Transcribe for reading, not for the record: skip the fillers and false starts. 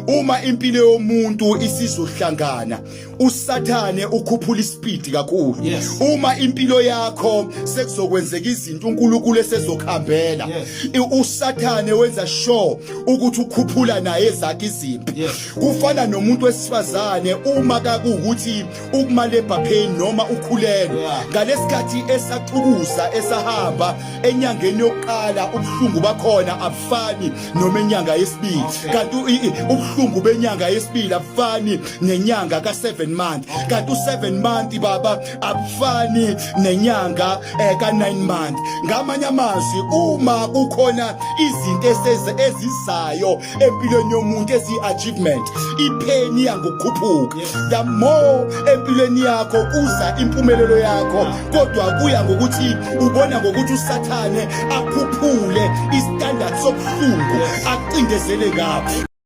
Uma impilo yomuntu isizohlangana, uSathane ukhuphula ispeed kakhulu. Uma impilo yakho sekuzokwenzeka izinto uNkulunkulu esezokuhambela, uSathane wenza sure ukuthi ukhuphula naye ezakhe izimpi. Kufana nomuntu wesifazane uma kakuwukuthi ukuma labor pain noma ukhulelwe, ngalesikhathi esaxukuza esahamba enyangeni yokuqala, ubuhlungu bakhona abufani noma enyanga yesibili, kanti ubuhlungu benyanga yesibili abufani nenyanga ka7 month, kanti u7 month, baba, abufani nenyanga ka9 month. Ngamanye amazwi, uma kukhona izinto ezizayo empilweni yomuntu ezi achievement, ipain iyangokukhuphuka. The more empilweni yakho kuza impumelelo yakho, kodwa kuya ngokuthi ubona ngokuthi uSathane akhuphule istandard sobuhlungu, akucindezele ngapho.